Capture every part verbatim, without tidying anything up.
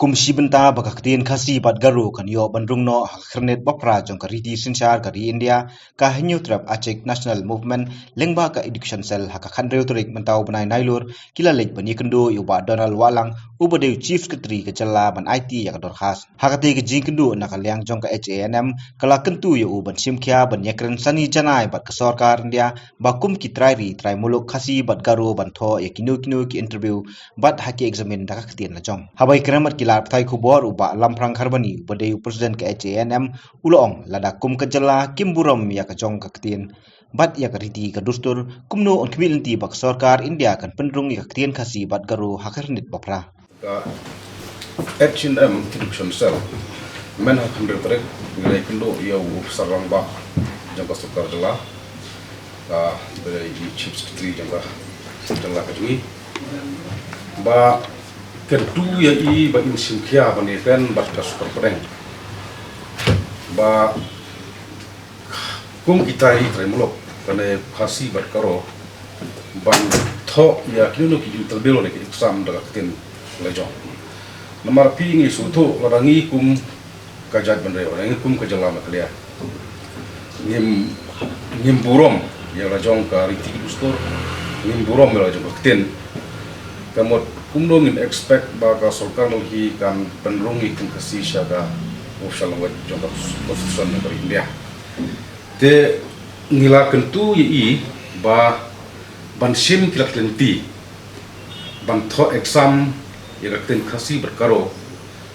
Kum shi bynta ba ka ktien Khasi bad Garo kan ïoh ban rung noh ha ka khyrnit ba phra jong ka riti synshar ka ri India, ka Hynñiewtrep Achik National Movement lyngba ka Education Cell ha ka khathynriew tarik mynta u bnai Nailur ki la leit ban ïakynduh ïa u Bah Donald Wahlang uba dei u Chief Secretary ka jylla ban aiti ïa ka dorkhas. Ha katei ka jingkynduh na ka liang jong ka H A N M ka la kyntu ïa u ban shim khia ban ïakren sani janai bad ka sorkar India ba kum ki trai ri trai muluk Khasi bad Garo ban thoh ïa kino kino ki interview bad ha ki eksamin da ka ktien la jong. Haba ïakren bad ki lad pathai khubor u Bah Lamphrang Kharbani uba dei u president ka H A N M u la ong lada kum ka jylla kim burom ïa ka jong ka ktien bad ïa ka riti ka dustur, kumno un khmih lynti ba ka sorkar India kan pynrung ïa ka ktien Khasi bad Garo ha ka khyrnit ba phra. Ka H A N M Education Cell mynta ha ka khyndai tarik ngi la ïakynduh ïa u ophisar rangbah jong ka sorkar jylla, ka ba dei i Chief Secretary jong ka jylla ka jong ngi, ba kyntu ïa i ba in shim khia ban ïakren bad ka sorkar pdeng ba kum ki trai ri trai muluk, kane Khasi bad Garo, ban thoh ïa kino kino ki interview ne ki exam da ka ktien la jong. Namar phi ngi sngewthuh lada ngi kum ka jaitbynriew, lada ngi kum ka jylla Meghalaya, ngim, ngim burom ïa la jong ka riti ki dustur, ngim burom ïa la jong ka ktien. Ka mut kumno ngin expect ba ka sorkar Delhi kan pynrung ïa ka ktien Khasi sha ka official language jong ka constitution jong ka ri India. Te ngi la kyntu ïa i ba ban shim ki lad lynti ban thoh exam ïa ka ktien Khasi bad Garo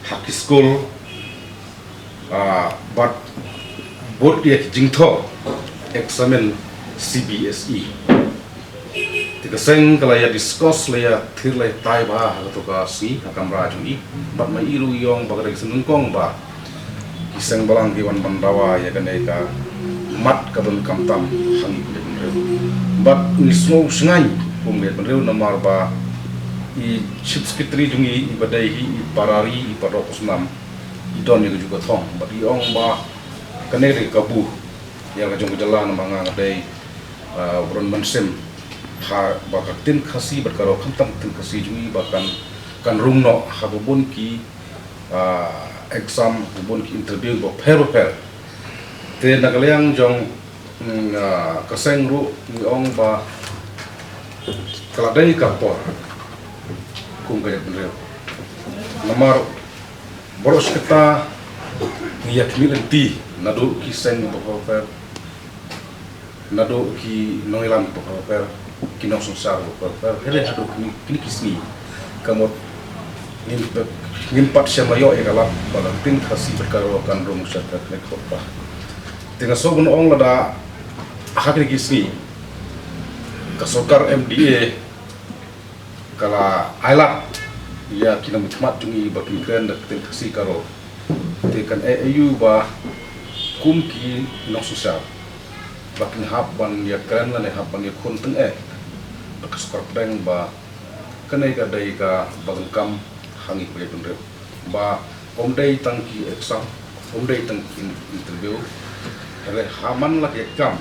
ha ki skul, ah, bad bud ïa ki jingthoh eksamin C B S E. Te ka seng ka la ïa discuss, la ïa thir, la ïa tai bha ha kato ka sngi ha kamra jong i. Bad ma i ruh i ong ba ka dei ka seng nyngkong ba ki seng balang ki wan ban dawa ïa kane ka mat ka donkam tam ha ngi ki jaitbynriew. Bad ngi sngew shngaiñ kum ki jaitbynriew namar ba i Chief Secretary jong i, i ba dei hi i para ri, i para doh snam, i don ïa kajuh ka thong. Bad i ong ba kane ka dei ka kabu ïa ka jong ka jylla namar nga nga dei, ah, u don mynsiem ha ba ka ktien Khasi bad Garo, khamtam ka ktien Khasi jong i ba kan, kan rung noh ha ba bun ki, ah, exam, ba bun ki interview bapher bapher. Te na ka liang jong, mm, ah, ka seng ruh ngi ong ba ka la dei ka por kum ka jaitbynriew. Namar baroh shi katta ngi ïa khmih lynti naduh ki seng bapher bapher, naduh ki nongïalam bapher bapher, ki nongsynshar bapher bapher, hynrei haduh kine, kine ki sngi ka mut ngim, ngim pat shym la ïoh ïa ka lad ba ka ktien Khasi bad Garo kan rung sha ka kyrteng khot ba. Te nga sngew ban ong lada ha kine ki sngi ka sorkar M D A ka la ailad ïa ki nongmihkhmat jong i ba kin kren da ka ktien Khasi Garo. Te kan ai aïu ba kum ki nongsynshar ba kin hap ban ïa kren lane hap ban ïa khun tyngeh bad ka sorkar pdeng ba kane ka dei kaba donkam ha ngi ki jaitbynriew. Ba ym dei tang ki exam, ym dei tang ki in-, interview, hynrei ha man la ki kam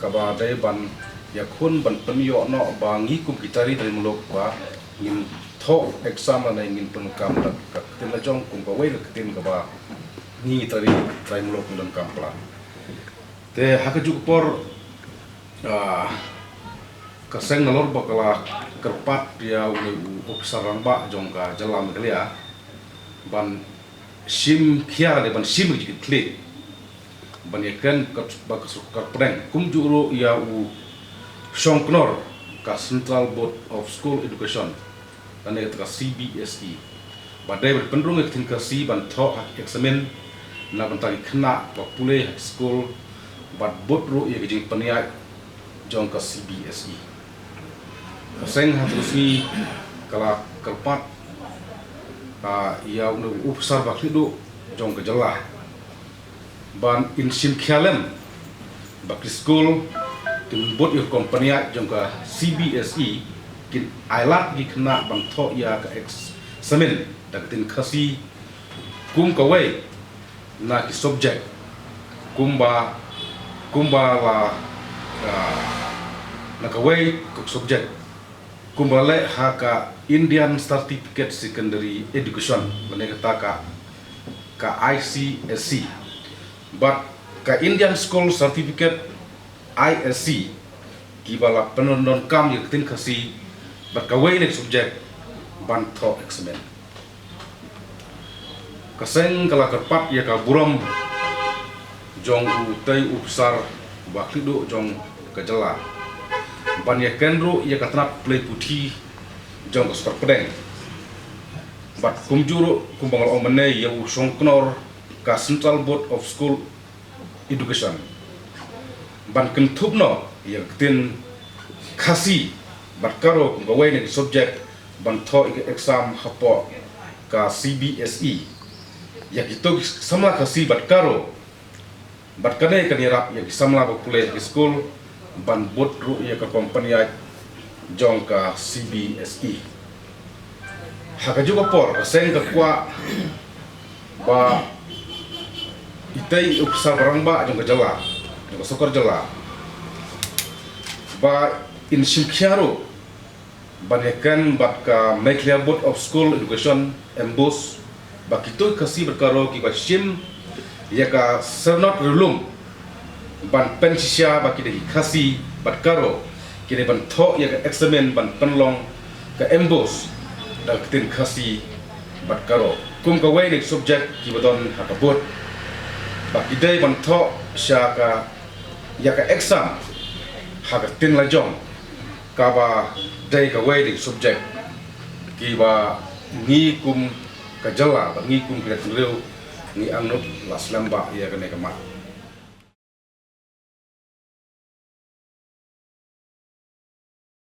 kaba dei ban ïakhun ban pynïoh noh ba ngi kum ki trai ri trai muluk ba ngin thoh exam lane ngin pyndonkam da ka ktien la jong kum kawei ka ktien kaba ngi trai ri trai muluk ngin donkam palat. Te ha kajuh ka por, ah, ka seng nalor ba ka la kyrpad ïa u, u ophisar rangbah jong ka jylla Meghalaya ban shim khia lane ban shim ïa ki kit khlieh ban ïakren bad ka sorkar pdeng, kumjuh ruh ïa u shongknor ka Central Board of School Education lane kata ka C B S E ba dei ban pynrung ïa ka ktien Khasi ban thoh ha ki eksamin na bynta ki khynnah ba pule ha ki skul bad bud ruh ïa ka jingpynïaid jong ka C B S E. Ka seng ha kane ka sngi ka la kyrpad, ah, ïa u ophisar ba khlieh duh jong ka jylla ban in shim khia lem ba ki skul kin bud ïa ka rukom pynïaid jong ka C B S E, kin ailad ïa ki khynnah ban thoh ïa ka eksamin da ka ktien Khasi kum kawei na ki subject, kumba, kumba la, ah, na kawei ka subject Kumba leh ha ka Indian Certificate Secondary Education, lane kata ka, ka I C S E, bad ka Indian School Certificate, I S C, kiba la pyndonkam ïa ka ktien Khasi bad kawei na ki subject ban thoh eksamin. Ka seng ka la kyrpad ïa ka burom jong utei u ophisar ba khlid duh jong ka jylla ban ïakren ruh ïa ka tnat plie puthi jong ka sorkar pdeng. Bad kumjuh ruh kumba nga la ong mynne ïa u shongknor ka Central Board of School Education ban kynthup noh ïa ka ktien Khasi bad Garo kum kawei na ki subject ban thoh ïa ka exam hapoh ka C B S E ïa kito ki samla Khasi bad Garo. Bad kane kan ïarap ïa ki samla ba pule ha ki skul ban bud ruh ïa ka company jong ka C B S E. Ha kajuh ka por ka seng ka kwah ba itei u ophisar ba rangbah jong ka jylla, jong ka sorkar jylla, ba in shim khia ruh ban ïakren bad ka Meghalaya Board of School Education, MBOSE, ba kito ki Khasi bad Garo kiba shim ïa ka syrnod riewlum ban pynshisha ba ki dei ki Khasi bad Garo ki dei ban thoh ïa ka eksamin ban pynlong ka MBOSE da ka ktien Khasi bad Garo kum kawei na ki subject kiba don ha ka board, ba ki dei ban thoh sha ka, ïa ka exam ha ka ktien lajong, kaba dei kawei na ki subject kiba ngi kum ka jylla bad ngi kum ki nongshong ngi angnud la slem bha ïa kane ka mat.